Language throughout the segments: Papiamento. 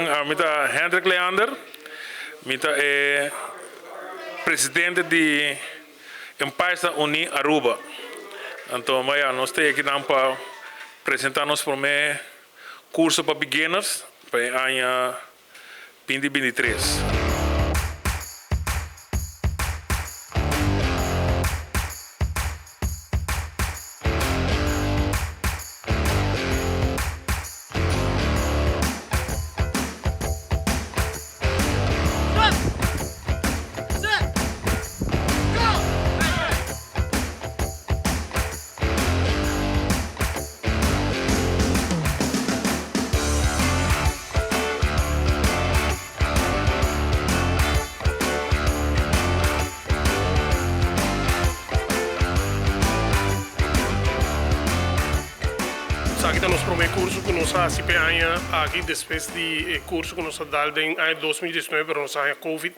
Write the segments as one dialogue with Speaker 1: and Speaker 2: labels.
Speaker 1: Mi ta Hendrik Leander, mi ta e presidente di Empaisnan Uní Aruba. Anto maya nos ta akinan pa presenta nos prome curso pa beginners pa e aña 2023.
Speaker 2: Esaki ta nos prome curso cu nos a haci p'e aña aki despues di e curso cu nos a dal den aña 2019 pero nos a haña covid.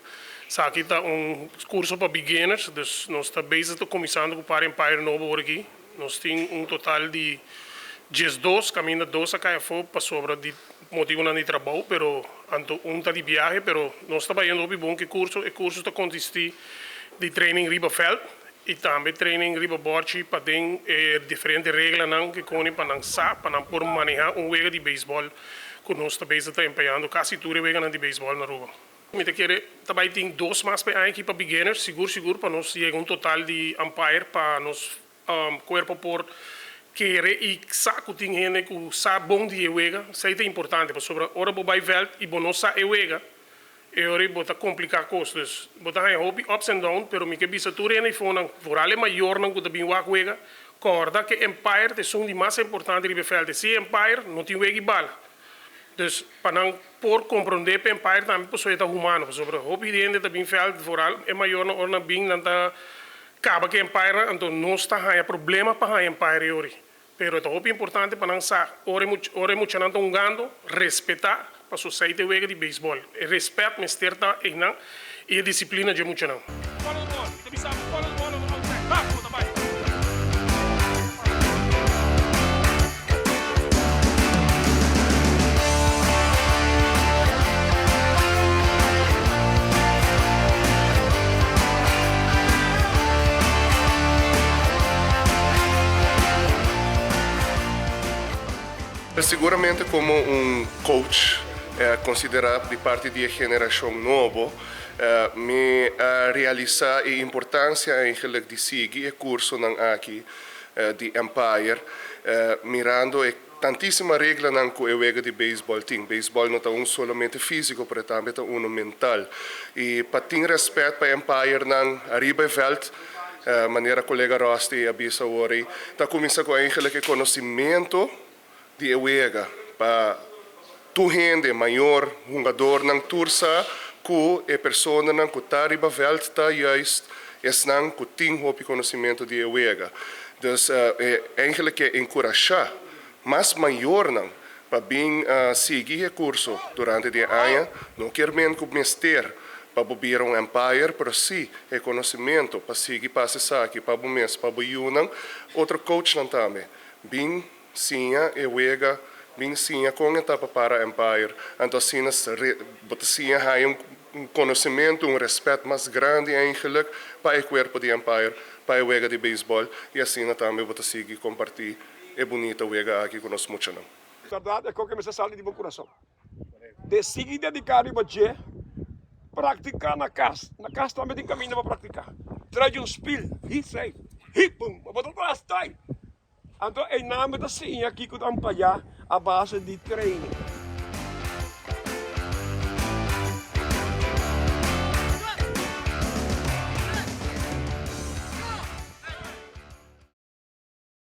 Speaker 2: Esaki ta un curso pa beginners, dus nos ta bezig ta cuminsando cu par empire nobo ora aki. Nos tin un total di 12, caminda dos a cay afo pasobra di motibonan di trabou, pero anto un ta di biahe, pero nos ta bayendo hopi bon cu e curso. E curso ta consisti di training riba veld y tambe training riba borchi pa den e diferente reglanan cu coni pa nan sa pa nan por maneha un wega di beisbol cu nos ta bezig ta empeñando casi tur e weganan di beisbol na Aruba. Mi ta kere ta bay tin dos mas pa e aña aki pa beginners, sigur sigur pa nos yega un total di umpire pa nos cuerpo por kere y sa cu tin hende cu sa bon di e wega. Esey ta importante pasobra ora bo bay veld y bo no sa e wega e ora bo ta complica cos. Dus bo ta haña hopi ups and down pero mi ke bisa tur hende ayfonan, vooral e mayornan cu ta bin wak wega, corda cu e umpire ta esun di mas importante riba e veld. E si e umpire no tin wega y bala. Dus pa nan por comprende p'e umpire tambe pasobra e ta humano, pasobra hopi hende ta bin veld, vooral e mayornan ora nan bin nan ta caba cu e umpirenan, anto nos ta haña problema pa haña umpire e ori. Pero e ta hopi importante pa nan sa ora e ora e muchanan ta hungando, respeta pasobra esei ta e wega di beisbol. E respet mester ta einan y e disciplina dje muchanan.
Speaker 3: Follow the ball. Mi ta bisa bo follow the ball on outside. Bak bo ta bai.
Speaker 4: Seguramente como un coach considera di parti di e generacion nobo Mi a realisa e importancia eigenlijk di sigui e cursonan aki di Empire, mirando e tantisima reglanan cu e wega di baseball tin. Baseball no ta un solamente fisico, pero tambe ta uno mental. Y pa tin respet pa Empirenan ariba e veld, manera colega Rusty a bisa awor ey, ta cuminsa cu eigenlijk e conocimento di e wega pa tur hende, mayor, hungadornan, tur sa ku e personanan ku ta riba vèlt ta juist esnan ku tin hopi konosementu di e wega. Dus e eigenlijk ke enkurashá mas mayornan pa bin sigui e kurso durante di e aña. No kier men ku mester pa bo bira un umpire, pero sí e konosementu pa sigui pasa esaki pa bo mes, pa bo yunan, otro coachnan tambe. Bin siña e wega, bin siña kon e ta pa para Empire. Anto asina bo ta siña haña un konosementu, un rèspèt mas grandi eigenlik pa e kuerpo di Empire, pa e wega di beisbòl i asina tambe bo ta sigui kompartí e bunita wega aki ku nos muchanan.
Speaker 5: Bèrdat e koke mester sali di bo kurason. De sigui dediká riba dje, praktiká na kas. Na kas tambe tin kaminda pa praktiká. Trae un spil, hi sei, hi pum, bo ta tras tai. Anto einan bo ta siña kiko ta payá a base di training.